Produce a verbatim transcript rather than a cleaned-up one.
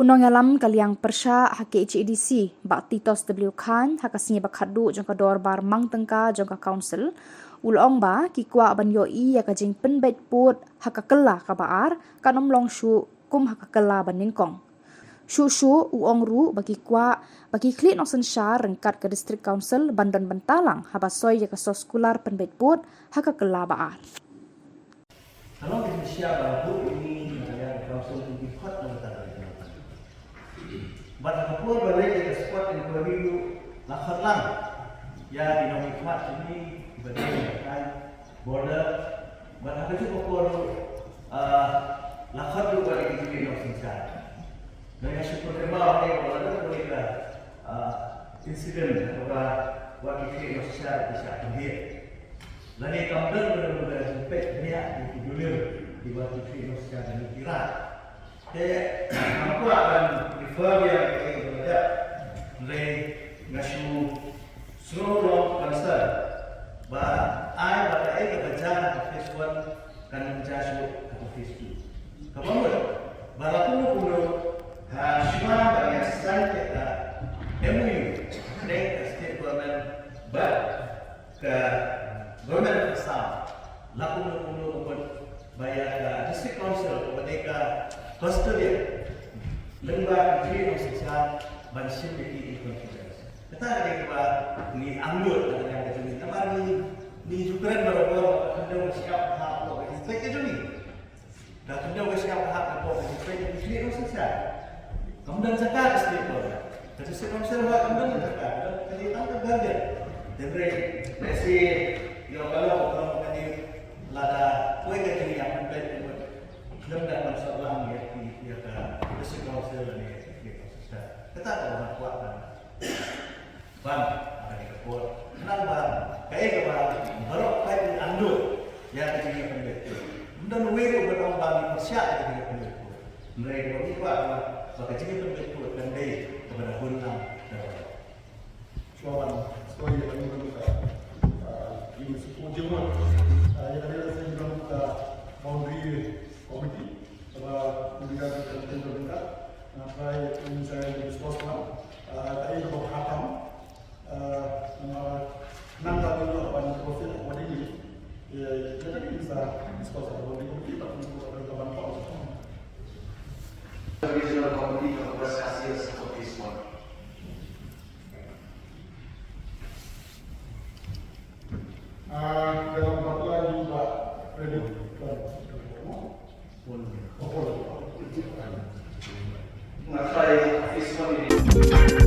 Nongïalam ka liang pyrshah ha K H A D C, Bah Titos W Khan, ha ka sngi ba khatduh jong ka dorbar mang tyngka jong ka council, u la ong ba ki kwah ban ïohi ïa ka jingpynbeit pud ha ka kylla kaba ar, kan ym long shuh kum ha ka kylla ba nyngkong. Shuh shuh u ong ruh ba ki kwah ba ki khlieh nongsynshar ryngkat ka district council ban don bynta lang haba soi ïa ka soskular pynbeit pud ha ka kylla ba ar. Ka long ka jingshisha ba la buh ïa ngi na ka liang ka council kum ki khot na ka bynta ka ri. Bad ha ka por ba leit ïa ka spot inquiry ruh la khot lang ïa ki nongmihkhmat jong ngi kiba dei na ka border. Bad ha kajuh ka por ruh, ah, la khot ruh ïa ki jingïaid nongsynshar. Nga shu pyrkhat ba ha ka por la dei ka, ah, incident kaba wat ki khlieh nongsynshar ki shah pynhiar. Lane kam don ruh ka jingpeit bniah ïa ki dulir kiba ki khlieh nongsynshar ki rat. Te ngam kwah ban refer ïa kaei kaba la dep. Hynrei nga shu sngew long concern ba ai ba kaei kaba jia ha phase one kan ym jia shuh ha phase two. Kaba mut ba la kumno kumno ha shuwa ba ngi sign ïa ka M O U, ka state government bad ka government of Assam la kumno kumno ka mut ba ïa ka district council kaba dei ka custodian lyngba ka jingïaid nongsynshar ban shim ïa ki in confidence. Kata ka dei kaba ngi angnud na ka liang ka jong ngi. Namar ngi, ngi ju kren barabor ba ka khyndew ka shyiap ka hap ka jingpeit ka jong ngi. Ka khyndew ka shyiap ka hap ka pop ka jingpeit ka jingpeit ka jingpeit. Kam don jaka ka state government. Ka district council ba kam don jaka, ka don ka dei tang ka guardian. Hynrei lehse ïoh ka long ka long ka dei lada poi ka jingïaid pynbeit pynbeit. Khlem da kam sah lang ïa ki, ïa ka district council lane ïa ki district council. Kata ka ba kwah ka. Bam, ha kane ka por. Khnang ba kaei kaba baroh peit ngi angnud ïa ka jingïapynbeit. Ym don uwei ruh ba ong ba ngi pyrshah ïa ka jingïapynbeit. Hynrei kaba ngi kwah ba, ba ka jingïapynbeit kan dei kaba da hun lang da baroh. Shuwa ban sdang ïa kane ka, ah, ïa ka symposium, ah, ïa kane ka symposium ka boundary committee, kaba committee ka, ka, ka, ka, nga try ïa ka, ïa ka discuss lang, ah, ka ïa ka kaba khatam, ah, namar nang ba dei ban profit accordingly. Ïa, ïa ka dei sa discuss accordingly, but we will, we will, we will. Regional Committee of West Khasi Hills for this one. Ah, dalam butler juga ready. Ngapain this one ini?